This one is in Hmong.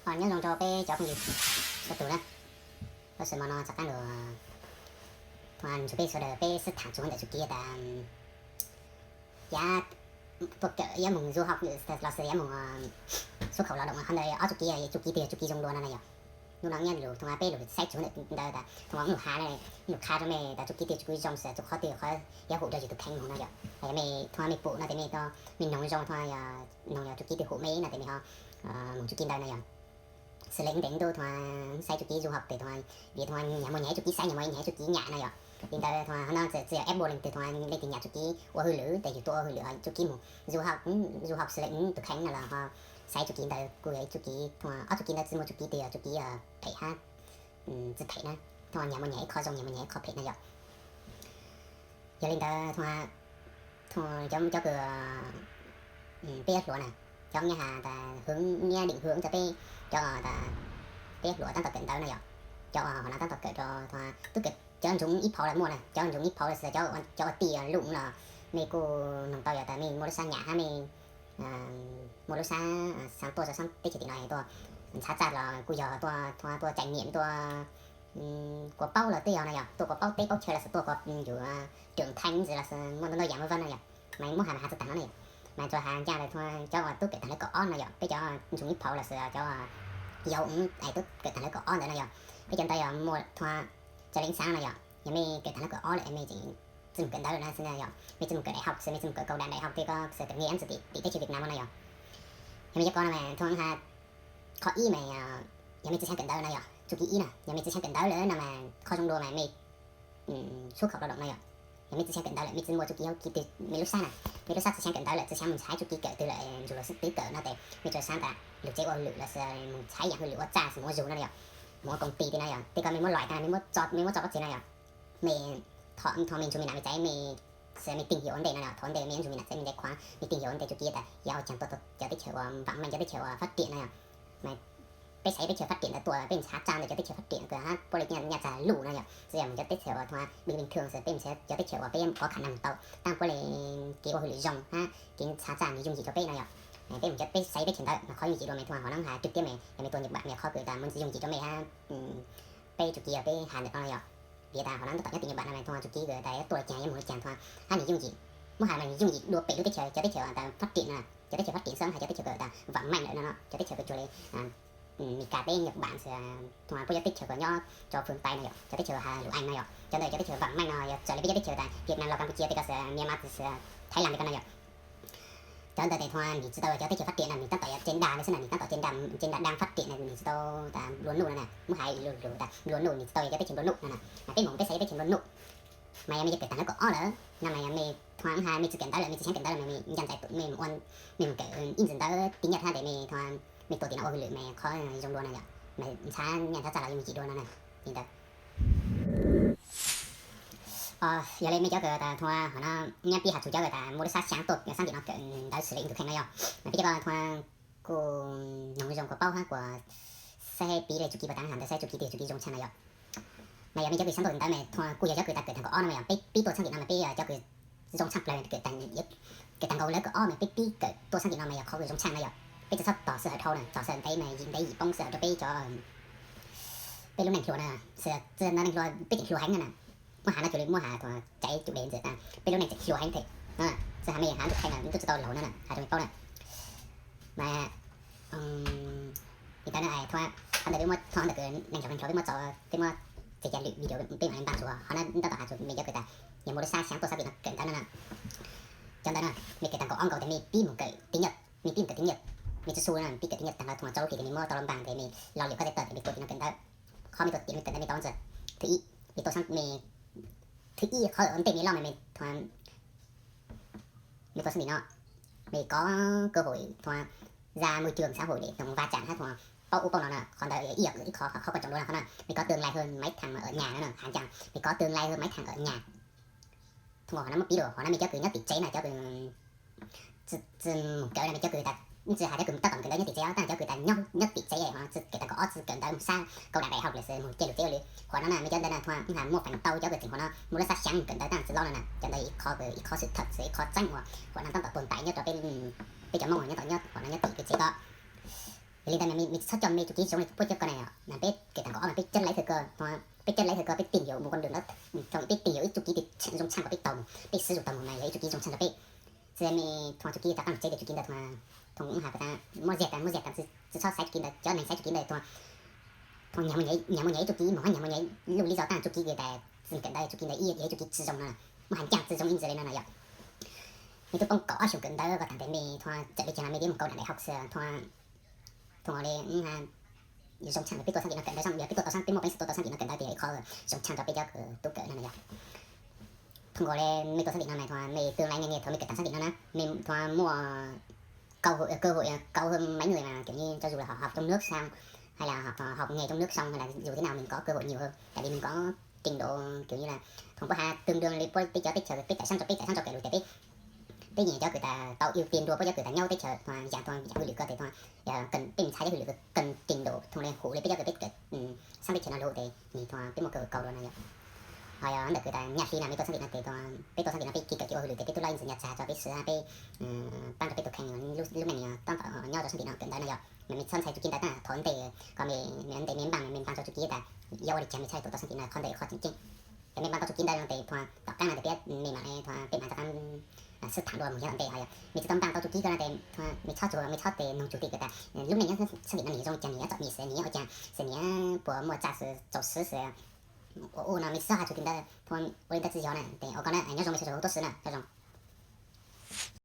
Nyob zoo rau peb cov phooj ywg txhua tus na. Lub sij hawm no rov qab los, thaum ntxuv peb sawv daws peb sib tham txog ntawm txuj kev tas yav tuaj kawm, yav moog du học los sis yav moog xuất khẩu lao động, qhov ntawd ob txuj kev, txuj kev twg yog txuj kev zoo dua no na yom. Hnub no nyob lus thaum peb lug saib txog ntawm ntawd tas thaum ub lug has, lug qha rau mej tas txuj kev twg txuj kev zoo, txuj qhov twg qhov yuav hum rau yus tus kheej moog na yom. Thaum mej pum no tes mej, mej noog zoo, thaum noog yog txuj kev twg hum mej no tes mej ho moog txuj kev ntawd na yom. Xws le ntev ntuj thaum saib txuj kev du học tes thaum, vim thaum nyag muaj nyag txuj kev saib, nyag muaj nyag txuj kev nyam na yom. Li ntawd thaum no txawm yog eb puas leej twg, thaum leej twg nyam txuj kev ua hauj lwm tes yus tuaj ua hauj lwm ho txuj kev moog du học, du học xws le tus kheej no los ho saib txuj kev ntawd kuj yog ib txuj kev, ob txuj kev ntawd tsi muaj txuj kev twg yog txuj kev phem hab tsi phem na. Thaum nyag muaj nyag ib qho zoo, nyag muaj nyag ib qho phem na yom. Yog li ntawd thaum, thaum cov, cov kws peb yuav hluas na, cov nyob has tas hướng, niab định hướng rau peb cov tas peb yuav hluas tab tom kawm ntawv na yom. Cov uas hov no tab tom kawm rau thaum tub kawm, cov ntsoov ib phaum los muaj na, cov ntsoov ib phaum los sis cov ua tij lum no, mej kuj noog tau yog tas mej muaj lub sab nyam hab mej muaj lub sab xaav tuaj rau sab teb chaws tim no tuaj ntxhab txaj los kuj yog tuaj, tuaj trải nghiệm, tuaj kuas paub los twb yog na yom, tuaj kuas paub teb paub chaw los sis tuaj kuas yus trưởng thành ntxiv los sis muaj ntau ntau yam muaj vaj na yom. Mas muab has mas has txog taag no na yom. Mas tsuas has ncaj rau thaum cov uas tub kawm taag lawv kaum ob no yom, peb cov ntsoov ib phaum los sis cov yau es tub kawm taag lawv kaum ob ntawd na yom. Peb cov ntawd yog muaj thaum cov leej xaav no yom, yog mej kawm taag lawv kaum ob lawm mej tseem tsi moog kawm ntawv lawm na xwb na yom, mej tsi moog kawm đại học xwb, mej tsi moog kawm cao đẳng đại học tej ko xwb, kawm nghe án xwb tim teb chaws Việt Nam no yom. Yog mej cov ko no mas thaum has qhov ib mas yog mej tsi xaav kawm ntawv no yom, txuj kev ib na, yog mej tsi xaav kawm ntawv lawm no mas qhov zoo dua mas mej xuất khẩu lao động no yom. Yog mej tsi xaav kawm ntawv lawm, mej tsi muaj txuj kev hauv kev twg, mej lub sab na, mej lub sab tsi xaav kawm ntawv lawm, tsi xaav moog ntxhab txuj kev kawm twg lawm, ntsug lawv xib twv kawm no tes mej tsuas xaav tas lug tsev ua hauj lwm los sis moog ntxhab yaam hauj lwm ua txaj xwb, moog ua zug no yom, moog ua công ty tej no yom, tej ko mej muab luam tag mej muab tso, mej muab tso pov tseg no yom. Mej thaum, thaum mej ntsug mej nam mej txaiv mej, mej tìm hiểu ổn định no yom, thaum ntawd mej ntsug mej nam txaiv mej ntawd khuav mej tìm hiểu ổn định txuj kev tas yog ua caag tuaj cov teb chaws uas văn minh, cov teb chaws uas phát triển no yom. Mas peb xaiv teb chaws phát triển ntawd tuaj, peb ntxhab txaj ntawm cov teb chaws phát triển kws hab puab le nyaj txag lug no yom, tsi yog moog cov teb chaws uas thaum bình bình thường xwb, peb moog xaiv cov teb chaws uas peb có khả năng tau, taag puab le kev ua hauj lwm zoo hab kev ntxhab txaj nws yooj yim rau peb no yom. Peb moog cov, peb xaiv teb chaws ntawd mas qhov yooj yim dua mas thaum hov no has trực tiếp mas yog mej tuaj Nhật Bản mas qhov kws tas muaj ntsis yooj yim rau mej hab peb txuj kev uas peb has ntawm no yom. Vim tas hov no tab tom nyob tim Nhật Bản no mas thaum txuj kev kws tas yuav tuaj le caag yuav moog le caag thaum hab nws yooj yim, muab has mas nws yooj yim dua pem lub teb chaws, cov teb chaws tas phát triển no, cov teb chaws phát triển xwb has cov teb chaws kws tas văn minh lawm no, cov teb chaws kws cuag le Meskas teb, Nhật Bản xwb, thaum puab cov teb chaws kws nyob rau phương Tây no yom, cov teb chaws has lus Anh no yom, cov ntawd cov teb chaws văn minh no yog txawm le peb cov teb chaws tas Việt Nam los Campuchia tej ko xwb, Myanmar xwb, Thái Lan tej ko no yom. Cov ntawd tes thaum nws tsi tau cov teb chaws phát triển no, nws tab tom yog trên đà li xwb na, nws tab tom trên đà, trên đà đang phát triển na, nws tsi tau tas nplua nuj no na, muab has lus lus tas nplua nuj, nws tsi tau yog cov teb chaws nplua nuj no na. Mas peb moog peb xaiv teb chaws nplua nuj. Mas yog mej kawm taag lawv kaum ob lawm no mas yog mej thaum has mej tsi kawm ntawv lawm, mej tsi xaav kawm ntawv lawm mas mej nca ntxaiv tus mej ua, mej moog kawm ib ntsis ntawv tim nyaj hab tes mej thaum mej tuaj tim no ua hauj lwm mas qhov zoo dua no yom, mas ntxhab nyaj ntxhab txaj los yooj yim dua no na. Li ntawd yog le mej cov kws tas thaum hov no, nyab pib has txug cov kws tas muaj lub sab xyaav tuaj sab tim no kawm ntawv xws le tus kheej no yom, mas peb cov ko thaum kuj noog zoo kuas paub hab kuas saib pib le txuj kev puas tas has ntawd, saib txuj kev twg txuj kev zoo tshaj no yom. Mas yog mej cov kws xaav tuaj ntawv mas thaum kuj yog cov kws tas kawm taag kaum ob no mas yog peb pib tuaj sab tim no mas peb cov kws zoo tshaj plawg, kawm taag nkaus lawv kaum ob mas peb pib kawm tuaj sab tim no mas yog qhov kws zoo tshaj no yom. Peb tsi txhob tos sij hawm dhau na, tos sij hawm ntev mas yim ntev yim poob sij hawm rau peb cov, peb lub neej hluas na, tsi yog neej hluas, peb tseem hluas heev no na. Muab has no cuag li muab has thaum caiv cum deg ntxiv tas peb lub neej tseem hluas heev thiab. Tsi has mej has ntuj kheej na, tub tsi tau laug no na, has rau mej paub na. Mas li ntawd na, thaum ntawd peb muab, thaum ntawd kws neeg nyob neeg hluas peb muab tso, peb muab txhais caij lwm video peb mam le npaj tsuas hov no tab tom has txug mej cov kws tas yog muaj lub sab xyaav tuaj sab tim no kawm ntawv no na. Cov ntawd na, mej kawm taag kaum ob nkaus tes mej pib moog kawm tim nyaj, mej pib moog kawm tim nyaj, mej tsi su na, pib kawm tim nyaj taag lawm thaum rau lub hlis tes mej muab tau lub npaag, tes mej lo lwm qhov teb tawm tes mej tuaj tim no kawm ntawv. Qhov mej tuaj tim no kawm ntawv mej tau ntxiv, thứ nhất, mej tuaj sab, thứ nhất qhov ntej mej loj mas mej thaum mej tuaj sab tim no, mej có cơ hội thaum ra môi trường xã hội để thaum va chạm hab thaum paub ub paub no na, qhov ntawd ib yam ib qho, qhov quan trọng dua na, qhov no mej có tương lai hơn mấy thằng mà ở nhà no na, has ncaj mej có tương lai hơn mấy thằng ở nhà. Thaum hov no muab pib lawm, hov no mej cov kws nyob tim tsev na, cov kws tsi moog kawm na, mej cov kws tas, tsi has cov kws tab tom kawm ntawv nyob tim tsev, tab cov kws tas nyob, nyob tim tsev hov no tsi kawm taag kaum ob tsi kawm ntawv moog sab cao đẳng đại học lawm xwb moog ceg lus tsev ua lwm, qhov no na mej cov ntawd na thaum has muaj feem ntau cov kws tseem hov no muaj lub sab xyaav kawm ntawv tab tsi lob no na, cov ntawd ib qho, ib qho sự thật xwb, ib qho tseeb uas hov no tab tom tồn tại nyob rau peb, peb cov Moob nyob tom nyob hov no nyob tim peb tsev ko. Yog li ntawd mas mej txhob coj mej txuj kev zoo li puab coj koj na yom. Mas peb kev tag nkaus mas peb coj laib thawj ko, peb coj laib thawj ko peb tig yus mus kon dua, peb coj laib thawj ko peb tig yus ib txuj kev zoo tshaj kom peb tau mus, peb xwb zus tau mus mas yog ib txuj kev zoo tshaj rau peb. Xwb mej thuam txuj kev rov qab mus tsev tias txuj kev ntawd thuam, thuam has tas muab ziag tas, muab ziag tas, tsis txhob xaiv txuj kev ntawd, cov neeg xaiv txuj kev ntawd thuam, thuam nyag muaj nyag ib txuj kev, moog nyag muaj nyag ib lub li zog tas txuj kev tas txuj kev ntawd, txuj kev ntawd ib yog ib txuj kev tsis zoo no, muaj has ncaj tsis zoo ib ntsis li no na yom. Mej twb poob kaum ob xyoos kawm ntawv ko tag ntev mej thuam txawm li cas los mej twb mus kaum daim daim hauv xwb thuam, thuam li zoo tshaj peb tuaj sab tim no kawm ntawv, yog peb tuaj tau sab, peb muaj peev xwm tuaj tau sab tim no kawm ntawv tias ib qho zoo tshaj rau peb cov kws tub kawm no na yom. Thooj nkaus li mej tuaj sab tim no mas thuam mej twb laib nej thuam mej kawm tag sab tim no na, mej thuam muaj cơ hội, cơ hội, cơ hội mấy người mà kiểu như cho dù là họ học trong nước xong hay là họ học nghề trong nước xong hay là dù thế nào mình có cơ hội nhiều hơn, tại vì mình có trình độ kiểu như là thuam puab has tương đương li puab teb cov teb chaws peb tawm sab rau peb tawm sab rau kawm lus tias peb, peb nyiam cov kws tas tau ưu tiên dua puab cov kws tas nyob teb chaws thuam, yam thuam yam hauj lwm ko tes thuam, peb ntxhais cov hauj lwm ko kawg trình độ thuam li hum li peb cov kws peb kawm sab teb chaws no lus tes nws thuam peb muaj cơ hội kaus dua no yom. Ho yog ntawm kws tas nyaj hli no mej tuaj sab tim no tes thuam peb tuaj sab tim no peb kis kawm tsis ua hauj lwm tes peb twb laib ntxiv nyaj txag rau peb xwb peb paab rau peb tus kheej lub neej tab tom nyob rau sab tim no kawm ntawv no yom. Mas mej txhob ntxhais txuj kev ntawd tas thov ntev, kom mej ntev mej npaj mej, mej npaj tau txuj kev tas yuav ua li cas mej txhaj tuaj tau sab tim no qhov ntawd qhov tseem ceeb. Yog mej npaj tau txuj kev ntawd no tes thuam tom qab no tes peb mej mam li thuam peb mam rov qab xwb tham dua mus yav tom ntej. Ho yog mej tsis tau npaj tau txuj kev ko no tes thuam mej txhob txuag, mej txhob tes noog txug tias kws tas lub neej nyob sab tim no nws zoo cas, nws yuav txom nyem xwb, nws yuav ua cas xwb, nws yuav puas muaj txaj xwb, txaus xwb xwb. Ua ua no mej txhob has txuj kev ntawd thuam, ua li ntawd tsis yog na tes ua ko na nyob zoo mej txhua tus tuab xwb na, nyob zoo.